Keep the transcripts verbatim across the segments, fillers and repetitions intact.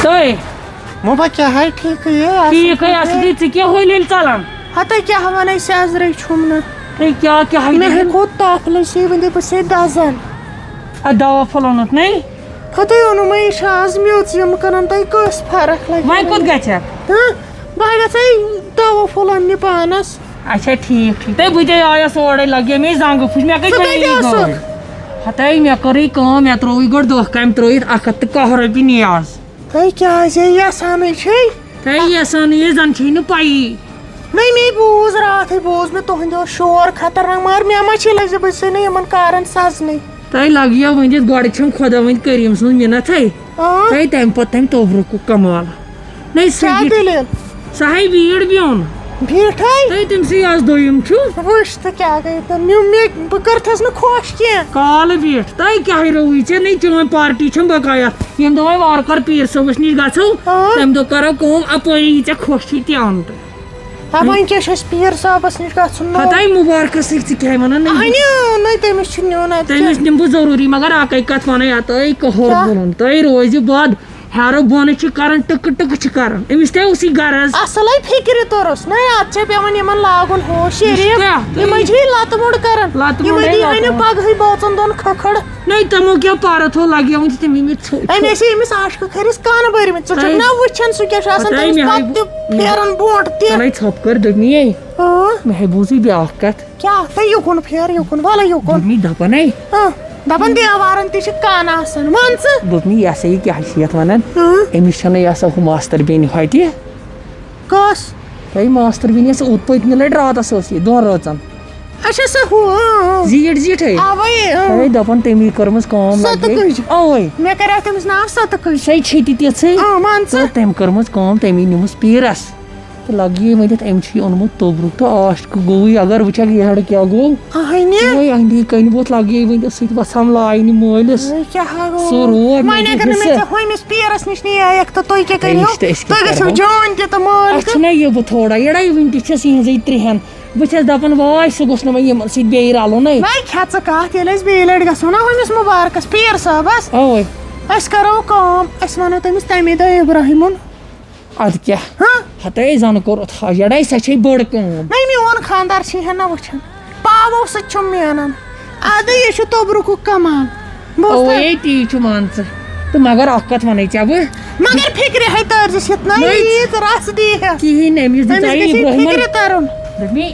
تُہۍ؟ مُبا کیٛاہ ہے ٹھیٖکٕے یے، اَصٕل ٹھیٖک ہے، پٲٹھۍ اَصٕل یے۔ ژٕ کیٛاہ ہُلہِ ہُلہِ ژَلان؟ ہَتَے کیٛاہ وَنَے، سیٚزرٕے چھُم نہٕ۔ ہے، کیٛاہ، کیٛاہ ہے مےٚ ہے گوٚو؟ کوٚت تَپھ لٔج، سُے وۄنۍ دَپہِ بہٕ چھَسے دَزان۔ اَدٕ دَوا پھوٚلومُت نے؟ ہَتَے اوٚنُم ہے، یہِ چھُ آز میٚژ یِم کٕنان، تۄہہِ کۄس فرق لَگہِ؟ وۄنۍ کوٚت گژھکھ؟ ہہ؟ بہٕ ہے گژھٕ ہے دَوا پھوٚل اَننہِ پانَس۔ اچھا، ٹھیٖک، ٹھیٖک۔ تہٕ بہٕ تہِ آیَس اورَے، لَگے مےٚ زنٛگہٕ پھُش، مےٚ کَتہِ ژٕ وَنے کَتہِ یہِ گٲڑۍ؟ اوسُکھ؟ ہَتَے مےٚ کٔرٕے کٲم، مےٚ ترٛووُے گۄڈٕ دَہ کامہِ ترٛٲوِتھ، اَکھ ہَتھ تہٕ کاہ رۄپیہِ نیاز۔ تۄہہِ کیٛازِ یہِ یَژھانٕے چھے؟ تۄہہِ یَژھانٕے یہِ زَن چھے نہٕ پَیی۔ نٔے، مے بوٗز راتھٕے، بوٗز مےٚ تُہٕنٛدِ اوس شور خطرناک، مگر مےٚ ما چھِ لٔج زِ بہٕ چھسے نہٕ یِمَن کارَن سَزنٕے۔ تۄہہِ لَگیو ؤنِتھ، گۄڈٕ چھَم خۄداوَندِ کریٖم سٕنٛز مِنَتھٕے۔ آ؟ تۄہہِ تَمہِ پَتہٕ تَمہِ توٚبرُکُک کمال۔ نٔے کیٛاہ سہی دٔلیٖل؟ سہی بیٖٹھ بیوٚن۔ بیٖٹھٕے؟ تۄہہِ تٔمۍ سٕے آز دوٚیِم چھُ۔ وٕچھ تہٕ کیٛاہ گٔے تہٕ مےٚ، مےٚ، بہٕ کٔرتھَس نہٕ خۄش کینٛہہ۔ کالہٕ بیٖٹھ۔ تۄہہِ کیٛاہ ہے رووُے ژےٚ؟ نٔے چٲنۍ پارٹی چھَم بقایا۔ ییٚمہِ دۄہ وۄنۍ وارٕ کارٕ پیٖر صٲبَس نِش گژھو، آ۔ تَمہِ دۄہ کَرو کٲم، اَپٲری یی ژےٚ خۄش چھُے تہِ اَنُن تہٕ۔ ہا، وۄنۍ کیٛاہ چھُ اَسہِ پیٖر صٲبَس نِش گژھُن نوٚو؟ ہَتَے مُبارکَس سۭتۍ ژٕ کیٛاہ وَنان نٔے؟ اَہَنہِ، اۭں، نٔے تٔمِس چھُ نیُن اَتہِ تٔمِس کیٛاہ؟ نِمہٕ بہٕ ضروٗری، مگر اَکَے کَتھ وَنَے اَتھ، اَے قہر کیٛاہ؟ بولُن، تُہۍ روزِ بَد۔ ہیرٕ بۄنہٕ چھِ کران، ٹٕکہٕ ٹٕکہٕ چھِ کران۔ أمِس تہِ اوس یہِ غرض۔ اصلے فکرِ توٚرُس۔ نَے، اتھ چھےٚ پٮ۪وان یِمن لاگُن ہوش شریٖف۔ کیٛاہ؟ یِمے چھِ یہِ لتہٕ موٚنڈ کران۔ لتہٕ یِمے موٚنڈے دی لتہٕ ہنہِ موٚنڈ۔ پگہٕے بٲژن دۄن کھکھڑ۔ نَے، تِمو کیٛاہ پرٕ تھوٚو لگیومُت تہٕ تٔمۍ یِم یہِ ژھو-، أمۍ ٲسۍ أمِس عاشقہٕ کھٔرِس کانہٕ بٔرمٕتۍ۔ ژٕ چھُکھ تۄہہِ، نا وٕچھان سُہ کیٛاہ چھُ آسان؟ تۄہہِ تٔمِس مےٚ پتہٕ ہاے، تہِ پھیران برونٹھ تہِ۔ تۄہہِ ژھۄپہٕ کٔر دوٚپمے۔ ہاں۔ مےٚ ہاے بوٗزٕے بیٛاکھ کتھ۔ کیٛاہ؟ تُہۍ یُکُن پھیر، یُکُن، وَلہٕ یُکُن۔ دوٚپمَے دَپان ہے، ہاں۔ دَپان دیوارَن تہِ چھِ کَن آسان، وَن ژٕ۔ دوٚپمَے یہِ ہسا یہِ کیٛاہ چھِ یَتھ وَنان؟ ہاں۔ أمِس چھَنہٕ یہِ ہسا ہُہ ماستٕر بیٚنہِ ہۄتہِ۔ کۄس؟ ہے ماستٕر بیٚنہِ یۄس اوٗت پٔتمہِ لَٹہِ راتَس ٲس یہِ، دۄن رٲژَن۔ اچھا، سۄ ہُہ، اۭں، اۭں۔ زیٖٹھ زیٖٹھٕے۔ اَوَے، اۭں۔ ہے دَپان تَمی کٔرمٕژ کٲم، سۄ تہٕ لَگے۔ کٔج۔ اَوَے۔ مےٚ کَریٛاو تٔمِس ناو سۄ تہٕ کٔج۔ سۄے چھِ تہِ تِژھٕے۔ اۭں، وَن ژٕ۔ تہٕ تٔمۍ کٔرمٕژ کٲم، تٔمی نیوٗمٕژ پیٖرَس۔ تہٕ لگہِ یہِ ؤنِتھ، أمۍ چھُ یہِ اوٚنمُت توٚبرُک تہٕ عاشقہٕ گوٚوٕے، اگر وٕچھکھ یہِ ہٮ۪ڈ کیٛاہ گوٚو۔ اہنہِ۔ وۄنۍ أہنٛدی کَنہِ ووت، لگہِ یہِ ؤنِتھ، سُہ تہِ وَسان لاینہِ مٲلِس۔ وۄنۍ کیٛاہ ہا گوٚو؟ سُہ روو مےٚ وۄنۍ دِ اگر نہٕ مےٚ حصہٕ۔ ژےٚ ہُمِس پیٖرَس نِش نِیایَکھ تہٕ تُہۍ کیٛاہ تہٕ کٔرِو؟ أسۍ تہِ، أسۍ تُہۍ کیٛاہ گٔژھِو کرہو؟ جان تہِ تہٕ مٲلۍ اَتھ تہِ۔ چھُنہ یہِ بہٕ تھوڑا یَڑے، وٕنہِ تہِ چھَس یِہٕنٛزٕے ترٛیٚہَن۔ بہٕ چھَس دَپان، واے، سُہ گوٚژھ نہٕ وۄنۍ یِمَن سۭتۍ بیٚیہِ رَلُن، ہے۔ وۄنۍ کھےٚ ژٕ کَتھ، ییٚلہِ أسۍ بیٚیہِ لَٹہِ گژھو نہ ہُمِس مُبارکَس پیٖر صٲبَس، اَوَے۔ أسۍ کَرو کٲم، أسۍ وَنو تٔمِس تَمے دۄہ ابراہیٖمُن۔ اَدٕ کیٛاہ؟ ہاں؟ ہَتَے زَن کوٚرُتھ حج، یَڑے سۄ چھے بٔڑ کٲم۔ نَے، میون خانٛدار چھِ ہنا وٕچھان۔ پاوو سۭتۍ چھُم مینان۔ اَدٕ یہِ چھُ توٚبرُکُک کمال۔ بوٗزتھا؟ اوے تی چھُ مان ژٕ۔ تہٕ مگر اَکھ کَتھ وَنَے ژےٚ بہٕ۔ مگر فِکرِ ہے تٲرزِس یَتھ نہ نٔے۔ ییٖژ رَس دی ہٮ۪س۔ کِہیٖنۍ نہٕ، أمِس أمِس دِژایہِ گژھِ ہے اِبراہیٖمَن۔ فِکرِ تَرُن۔ دوٚپمَے،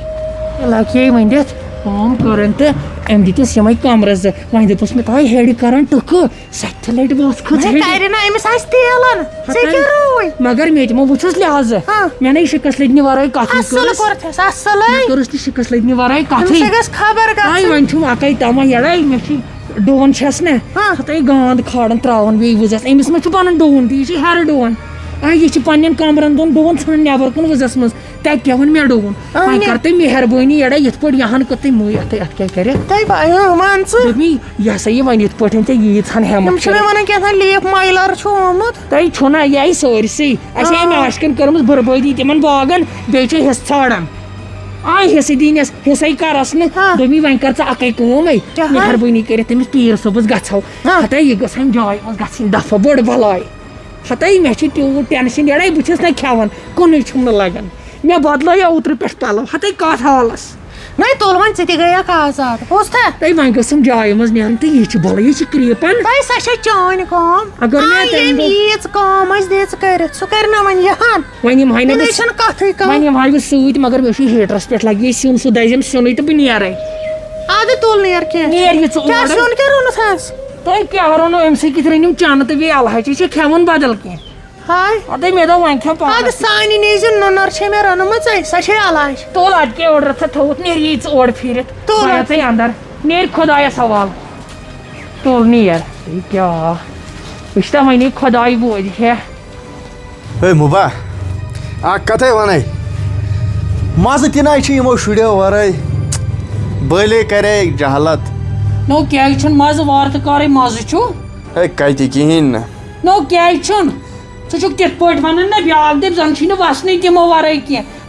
لَگے ؤنِتھ، کٲم کٔرٕن تہٕ أمۍ دِتِس یِمَے کَمرَس زٕ۔ وۄنۍ دوٚپُس مےٚ، تۄہہِ ہیٚرِ کَران ٹٕکہٕ۔ سَتہِ لَٹہِ وَژھ کھٔژ مےٚ ہیٚرِ۔ کَرِ نہ أمِس آسہِ تیلَن۔ ژےٚ ہَتَے۔ کیٛاہ رووُے؟ مگر مےٚ تہِ ما وٕچھُس لِحاظہٕ۔ ہاں۔ مےٚ نے شِکَس لٔدنہِ وَرٲے کَتھٕے اَصٕل کٔرٕس۔ کوٚرُتھ اَسہِ، اَصٕلٕے۔ مےٚ کٔرٕس نہٕ شِکَس لٔدنہِ وَرٲے کَتھٕے۔ أمِس ہے گژھِ خبر تۄہہِ گژھٕنۍ۔ وۄنۍ چھُم اَکَے تَما یَڑے، مےٚ چھِ ڈوٗن چھَس نہ۔ ہاں۔ ہَتَے گانٛد کھالان ترٛاوان بیٚیہِ وٕزَس۔ أمِس ما چھُ بَنان ڈوٗن تہِ؟ یہِ چھِ ہیٚرٕ ڈوٗن۔ آ، یہِ چھِ پنٛنٮ۪ن کَمرَن دۄن ڈوٗن ژھٕنان نٮ۪بَر کُن وٕزَس منٛز۔ تَتہِ پٮ۪وان مےٚ ڈوُن۔ اہنہِ۔ وۄنۍ کر تُہۍ مہربٲنی یڑا یِتھ پٲٹھۍ یہن کٔر تُہۍ مُے اَتھے، اَتھ کیٛاہ کَرِ؟ تَے بہٕ، اۭں، مان ژٕ۔ دوٚپمَے، یہِ ہسا یہِ وۄنۍ یِتھ پٲٹھۍ ژےٚ ییٖژ ہن ہٮ۪متھ یِم چھِ مےٚ چھےٚ۔ وَنان کیٛاہ تام لیپ مایلر چھُ آمُت۔ تۄہہِ چھُو نہ یہِ آیہِ سٲرسٕے۔ اَسہِ آیہِ آ۔ مےٚ عاشقن کٔرمٕژ بربٲدی تِمن باغن، بیٚیہِ چھِ حصہٕ ژھانڈان۔ آ، حصہٕ دِنس، حصے کرس نہٕ۔ ہاں۔ دوٚپمَے وۄنۍ کر ژٕ اَکٕے کٲم ہے، کیٛاہ ہا؟ مہربٲنی کٔرِتھ تٔمِس پیٖر صٲبس گژھو۔ ہاں۔ ہتاے یہِ گٔژھ وۄنۍ جاے منٛز گژھٕنۍ دفعہ، بٔڑ بلاے۔ ہتاے، مےٚ چھُ تیوٗت ٹینشن، یڑے بہٕ چھُس نہ کھٮ۪وان، کُنُے چھُم نہٕ لگان۔ مےٚ بدلٲیو اوترٕ پٮ۪ٹھ پلو، ہتاے کتھ حالس۔ نَے تُل وۄنۍ، ژٕ تہِ گٔیَکھ آزاد، بوٗزتھا؟ تَے وۄنۍ گٔژھٕم جایہِ منٛز نیرٕنۍ تہٕ یہِ چھِ بلہٕ، یہِ چھِ کرٛیپن۔ تَے سۄ چھےٚ چٲنۍ کٲم۔ اگر مےٚ آ، تَمہِ ییٚمۍ دۄہ ییٖژ کٲم آسہِ دِژ کٔرِتھ، سُہ کرِ نہ وۄنۍ یہِ ہن۔ وۄنۍ یِمہٕ ہاے نہٕ تیٚلے بہٕ، چھَنہٕ کَتھٕے کانٛہہ۔ وۄنۍ یِمہٕ ہاے بہٕ سۭتۍ، مگر مےٚ چھُ ہیٖٹرَس پٮ۪ٹھ لَگہِ ہے سیُن، سُہ دَزٮ۪م سیُنٕے تہٕ بہٕ نیرَے۔ اَدٕ تُل نیر کینٛہہ۔ نیر یہِ ژٕ کیٛاہ اورٕ۔ سیُن کیٛاہ روٚنُتھ ہَس؟ تۄہہِ کیٛاہ روٚنوٕ؟ أمۍ سٕے کِتھ رٔنِو چَنہٕ تہٕ بیٚیہِ اَلہٕ ہَچہِ، یہِ چھِ کھٮ۪وان بدل کینٛہہ۔ ہاے۔ اَدٕ مےٚ دوٚپ وۄنۍ کھٮ۪مہٕ پانَس اَدٕ تہِ۔ سانہِ نیٖزِ نُنَر چھےٚ مےٚ رٔنمٕژَے، سۄ چھے علاج۔ تُل اَدٕ کیٛاہ اورٕ رَژھا تھوٚوُتھ، نیر یی ژٕ اورٕ پھیٖرِتھ۔ تُل بہٕ اَدٕ۔ اَژَے اَندَر۔ نیر خۄدایَس حوالہٕ۔ تُل نیر۔ ہے کیٛاہ؟ وٕچھ تہ وۄنۍ خۄداے بوزِ ہے۔ ہے مُبا، اکھ کتھے ونے، مزٕ تہِ ناے چھُ یِمو شُریو ورٲے، بٲلے کرے جہالت۔ نو کیازِ چھُنہٕ مزٕ؟ وارٕ تہٕ کارے مزٕ چھُ۔ ہے کتہِ کِہیٖنۍ نہٕ۔ نو کیازِ چھُنہٕ؟ ژٕ چھُکھ تِتھ پٲٹھۍ ونان نہ، بیاکھ دٔپۍ زن چھُے نہٕ وسنٕے تِمو ورٲے کینٛہہ۔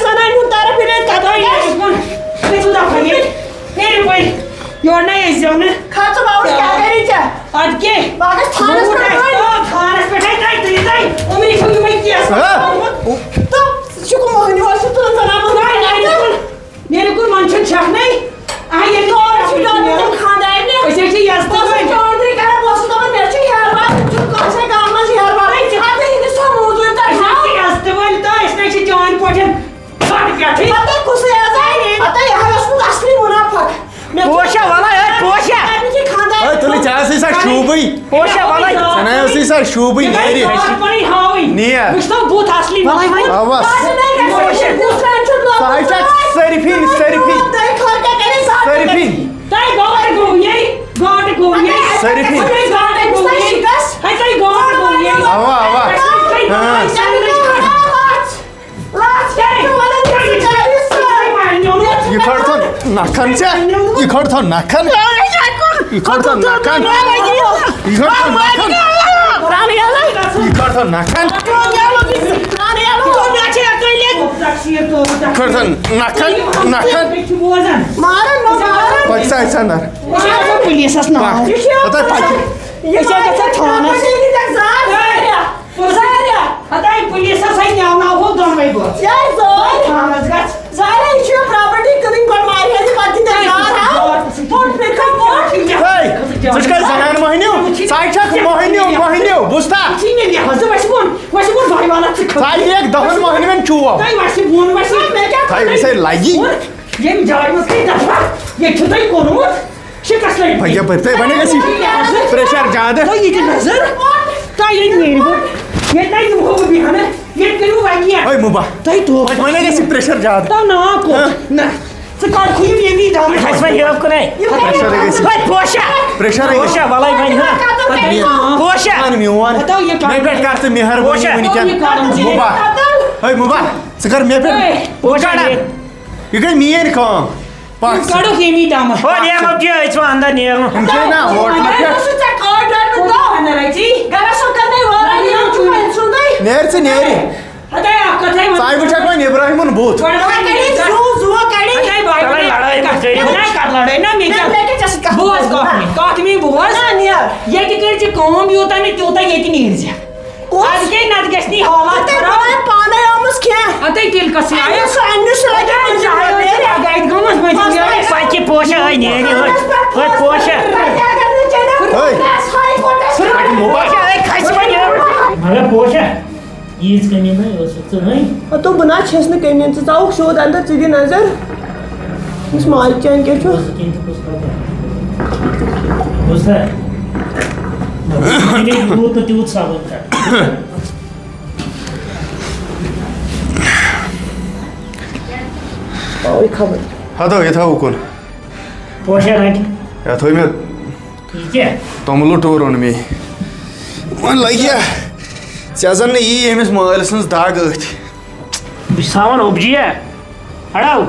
زنانہِ ہُنٛد طرف ییٚلہِ أسۍ کَتھ تُہۍ کَرو۔ نیٖرِو بۄن، گٔژھِو دَفعہ ییٚتہِ۔ نیٖرِو بۄن۔ یورٕ نَے أسۍ زیو نہٕ۔ کھژٕ باوُس کیٛاہ کَرِ ژےٚ؟ اَدٕ کیٛاہ؟ بہٕ گژھٕ تھانَس بوٗٹھ پٮ۪ٹھ آسہِ وۄنۍ۔ تھاو تھانَس پٮ۪ٹھ ہے تۄہہِ، تُہۍ، تۄہہِ عمرِ چھُو یِمَے کیس ہا؟ تہٕ سُہ چھُ کُن مٔہنیوٗ، أسۍ چھِ تُلان زنان مٔہنیوٗ۔ تۄہہِ، تۄہہِ کُن۔ نیٖرِو کُن، وۄنۍ چھُنہٕ چھَکھ نَے۔ آ، ییٚلہِ تور چھُ نیرُن تِم خانٛدارنہِ۔ أسۍ حظ چھِ یَزتہٕ بہٕ ٲسٕس وٲلۍ۔ چانٛدرِ کران، بہٕ اوسُس دَپان، مےٚ چھُ ہیرٕ بَب، مےٚ چھُنہٕ کٲنٛسے گامہٕ منٛز ہیرٕ بَب۔ وۄنۍ چھِ اَدٕ یہِ چھُ سۄ موٗزوٗرۍ تۄہہِ أسۍ حظ چھِ یَزتہٕ وٲلۍ تہٕ أسۍ نَے چھِ چٲنۍ پٲٹھۍ۔ شوٗبٕے۔ پوشا، وَلَے۔ ژٕ نَے ٲسٕے سا شوٗبٕے، یہِ گٔے نیرِ۔ ژاٹھ پَنٕنۍ ہاوٕنۍ۔ نیر۔ وٕچھ تو بُتھ اَصلی۔ وَلَے وۄنۍ۔ اَوا۔ پوشا، پوشا۔ ژٕ ہاے چھَکھ سٲرفِن، سٲرفِن۔ تۄہہِ خٲطرٕ کَرِ زیادٕ سٲرفِن۔ تۄہہِ گاڈ گوٚو یے، گاڈ گوٚو یے۔ سٲرفِن۔ تۄہہِ گاڈ گوٚو یے۔ ہے، تۄہہِ گاڈ گوٚو یے۔ اَوا، اَوا۔ ہاں۔ یہِ کھٲلتھو نکھن ژےٚ، یہِ کھٲلتھو نکھن، یہِ کھٲلتھو نکھن۔ یہِ کھٲلتھو نکھن۔ یہِ کھٲلتھو نکھن۔ یہِ کھٲلتھو نکھن، نکھن۔ پکھ سا أسۍ اندر۔ پُلیٖسَس ناو۔ پکھ۔ ہتا پکھ۔ أسۍ چھِ گژھان تھانس۔ ہتاے پُلیٖسَس ہے نٮ۪وناوہو دۄنوَے بٲژ۔ یہِ ہے زٲج۔ تھانس گژھ۔ ظاہرہ، یہِ چھُ property کٕنٕنۍ، گۄڈٕ مارِ ہے تہٕ پتہٕ دِتھ زار ہاو۔ پوٚٹ پھِرِ کھا پوٚٹ۔ ہے، ژٕ چھُکھ زنان مۄہنیو؟ ژٕ ہے چھکھ مۄہنیو، مۄہنیو، بوٗزتھا؟ ژٕ چھِ مےٚ لحاظ، وَسہِ بوٚن، وَسہِ بوٚن بھائی والا ژٕ کھٔژ۔ ژٕ ہے دِکھ دَہَن مۄہنوٮ۪ن چوب۔ تۄہہِ وَسہِ بوٚن، وَسہِ بوٚن، مےٚ کیٛاہ ہے، یہِ سا لگی۔ ییٚمہِ جایہِ منٛز کٔرۍ دفعہ، ییٚتہِ چھُ تۄہہِ کوٚرمُت۔ شکست لگی۔ بھیا، بھیا، تۄہہِ وَنَے گژھِ یہِ pressure زیادٕ۔ تۄہہِ ییٚتہِ نظر، تۄہہِ ییٚتہِ نیرِ وۄنۍ۔ ییٚتہِ نَے دِمہو بہٕ بیٚہنہٕ، ییٚتہِ کٔرِو وۄنۍ کینٛہہ۔ ہے مُبا۔ تۄہہِ تو۔ وۄنۍ وَنَے گژھِ یہِ pressure زیادٕ۔ تَو نا کو۔ ہہ؟ نہ۔ ژٕ کَڑ ہُہ یہِ ییٚمی دامہٕ۔ اَسہِ وۄنۍ ہیوٚک نَے۔ یہِ pressure گژھِ۔ ہے پوشا۔ Pressure گژھِ۔ پوشا، وَلَے وۄنۍ ہا۔ پوشا۔ وَن میون۔ ہَتاو یہِ کَڑ۔ مےٚ پٮ۪ٹھ کَر ژٕ مہربٲنی پوشا۔ وٕنکٮ۪ن۔ یہِ کَڑ۔ مُبا۔ ہے مُبا۔ ژٕ کَر مےٚ پٮ۪ٹھ۔ ہے۔ پوشا۔ یہِ گٔے میٲنۍ کٲم۔ پکھ ژٕ۔ کڑُکھ ییٚمی دمہٕ۔ ہو، نیرو کیٛاہ، أسۍ چھِ اندر نیرُن۔ یِم چھِ نا ہوٹلہٕ پٮ۪ٹھ۔ سُہ ژےٚ کٲڑۍ ڈرنہٕ دو۔ اندر أژی۔ گرس چھُو کرنے وٲرۍ، یہِ چھُ وۄنۍ سُنٛدٕے۔ نیر ژٕ، نیرِ۔ ہتے اکھ کتھے وَن۔ ژاے وٕچھکھ وۄنۍ ابراہیمُن بُتھ۔ گۄڈٕ وۄنۍ کڑی زُو، زُو کڑی۔ ہتے بھائی، چلے لڑٲے مہ کٔرِو۔ نہ کر لڑٲے نہ، مےٚ کیٛاہ؟ مےٚ کیٛاہ ژےٚ سۭتۍ کتھ؟ بوز کتھ مےٚ، کتھ مےٚ بوز۔ نہ، نیر۔ ییٚتہِ کٔرۍ زِ کٲم، یوٗتاہ نہٕ تیوٗتاہ ییٚتہِ نیرِ زِ۔ کُس؟ اَدٕ کیٛاہ نَتہٕ گژھِ نہٕ یہِ حالات تَتہِ خراب۔ بَنایہِ پانَے آمٕژ کینٛہہ۔ اَدٕ تیٚلہِ کَس یہِ آیہِ؟ أمِس، أمِس چھُ لَگان أمِس چھُ مُنجہِ لَگان۔ گَتہِ گٔمٕژ مٔنٛزِم بَس یہِ۔ بَس۔ پَکہِ پوشا، أے نیرِ، أے۔ أے پوشا۔ پَتہٕ اگر نہٕ چَلہِ، ہے۔ بَس ہاے کوٹَس پٮ۪ٹھ۔ پَکہِ موبایل۔ پوشا، أے کھَسہِ وۄنۍ یہِ۔ مگر پوشا، ییٖژ کٔمی نہ ٲسٕکھ ژٕ وۄنۍ۔ ہَتو بہٕ نہ چھَس نہٕ کٔمی، ژٕ ژاوُکھ سیوٚد اَندَر، ژٕ دِ نظر۔ أمِس ماجہِ چانہِ کیٛاہ چھُ؟ بوٗزتھا؟ مےٚ گوٚژھ نہٕ یوٗت نہٕ تیوٗت صبر کَرُن۔ تَوَے خبر۔ ہتو، یہِ تھاو اُکُن۔ پوشا رَٹہِ۔ یَتھ تھٲو مےٚ یہِ کیٛاہ؟ توٚملہٕ ٹوٗر اوٚن مےٚ۔ وۄنۍ لَگہِ یا؟ ژےٚ زَن نہٕ یی أمِس مٲلۍ سٕنٛز دَگ أتھۍ۔ بہٕ چھُس تھاوان اوٚبجِیا۔ اڑاو۔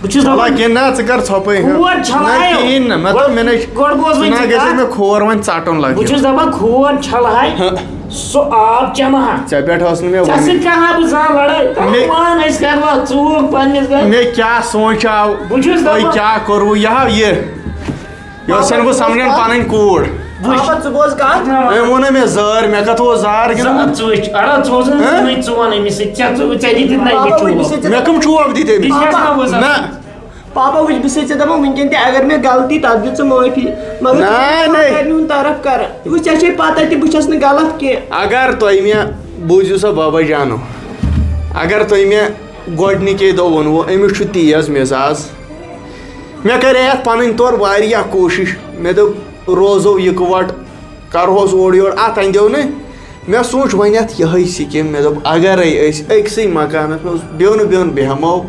بہٕ چھُس چلا دَپان، کینٛہہ نہ، ژٕ کر ژھۄپٕے ہن۔ کھور چھلایو۔ نہ، کِہیٖنۍ نہٕ، مےٚ دوٚپ، گۄڈٕ، مےٚ نے، گۄڈٕ بوز وۄنۍ ژٕ نہ گژھِ کتھ۔ مےٚ کھور وۄنۍ ژٹُن لگہِ۔ بہٕ چھُس دَپان، کھور چھلہٕ ہاے، ہہ۔ سُہ آب چمہٕ ہا۔ ژےٚ پٮ۪ٹھ ٲس نہٕ مےٚ ژےٚ ووٚنمُت۔ سۭتۍ کرٕ ہا بہٕ زانٛہہ لڑٲے؟ مےٚ، مان، أسۍ کرٕ وۄنۍ ژوٗر پننِس گرس۔ مےٚ کیٛاہ سونٛچاو؟ بہٕ چھُس تۄہہِ دَپان۔ کیٛاہ کوٚروٕ؟ یہِ ہا یہِ۔ یہِ اوس سَن بہٕ سَمجھان پَنٕنۍ کوٗر۔ وٕچھ۔ پاپا، ژٕ بوز کَتھ۔ أمۍ ووٚن نہ مےٚ زار، مےٚ کَتھ اوس زار گِنٛدُن؟ ژٕ وٕچھ، اَڑا، ژٕ اوسُکھ نہٕ ہہ؟ زٕہٕنۍ، ژٕ وَن أمِس سۭتۍ، ژےٚ، ژٕ، ژےٚ دِتِتھ نہ یہِ پاپا، وٕچھ، بہٕ ٹھوٗل۔ چھُسے ژےٚ مےٚ کَم ٹھوٗل دَپان۔ وٕچھ۔ نہ۔ پاپا، وٕچھ، بہٕ چھُسے ژےٚ دَپان وٕنکٮ۪ن تہِ، اگر مےٚ غلطی، تَتھ دِ ژٕ معٲفی۔ مگر نہ، ژٕ نہ۔ کَرِ میون طرف کَرٕ۔ وٕچھ، ژےٚ چھے پَتہ تہِ، بہٕ چھَس نہٕ غلط کینٛہہ۔ اگر تۄہہِ مےٚ، بوٗزِو سا بابا جانو، اگر تۄہہِ مےٚ گۄڈٕنِکے دۄہ ووٚنوُ، أمِس چھُ تیز مِزاز۔ مےٚ کَرے اَتھ پَنٕنۍ طور واریاہ کوٗشِش۔ مےٚ دوٚپ، روزو یِکہٕ وَٹہٕ، کَرہوس اورٕ یورٕ، اَتھ اَندیو نہٕ۔ مےٚ سوٗنٛچ وۄنۍ اَتھ یِہوٚے سِکیٖم۔ مےٚ دوٚپ، اَگَرَے أسۍ أکۍسٕے مکانَس منٛز بیوٚن بیوٚن بیٚہمو،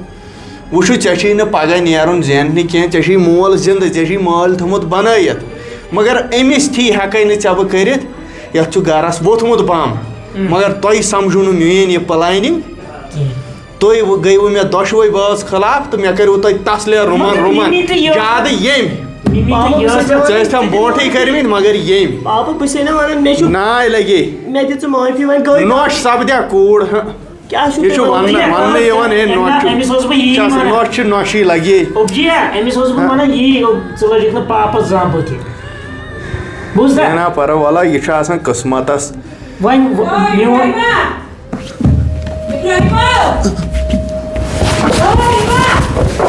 وٕچھِو، ژےٚ چھُے نہٕ پَگاہ نیرُن زیننہِ کینٛہہ، ژےٚ چھُے مول زِندٕ، ژےٚ چھُے مٲلۍ تھوٚمُت بَنٲیِتھ۔ مگر أمِس تھی ہٮ۪کَے نہٕ ژےٚ بہٕ کٔرِتھ، یَتھ چھُ گَرَس ووٚتھمُت بَم۔ مگر تۄہہِ سَمجھوٗ نہٕ میٛٲنۍ یہِ planning۔ کِہیٖنۍ۔ تُہۍ و-، گٔیوٕ مےٚ دۄشوَے بٲژ خلاف تہٕ مےٚ کٔرِو تۄہہِ تَسلے رُمَن مگر رُمَن۔ مِمی تہٕ یہِ زیادٕ ییٚمۍ۔ مِمی تہٕ یہِ۔ ژےٚ ٲسۍ تَم برونٛٹھٕے کٔرمٕتۍ مگر ییٚمۍ۔ پاپا، بہٕ چھُسے نہ وَنان، مےٚ چھُ، ناے لَگے۔ مےٚ دِ ژٕ معٲفی وۄنۍ گٔے۔ نۄش سَپدیا کوٗر، ہہ۔ کیٛاہ چھُو یہِ چھُ تُہۍ وَننہٕ، وَنان؟ وَننہٕ یِوان، ہے نہ، نۄش چھُ۔ أمِس اوسُس بہٕ یی چھَس وَنان۔ نۄش چھِ نۄشی لَگے۔ اوٚبجِیا، أمِس اوسُس بہٕ ہہ۔ وَنان یی، اوٚب-، ژٕ لٔجِکھ نہٕ پاپَس زانٛہہ بٕتھِ۔ بوٗزتھا؟ ہے نہ پَرٕ وَلہ، یہِ چھُ آسان قٕسمَتَس۔ وۄنۍ و-، میون۔ ابراہیما! ابراہیما!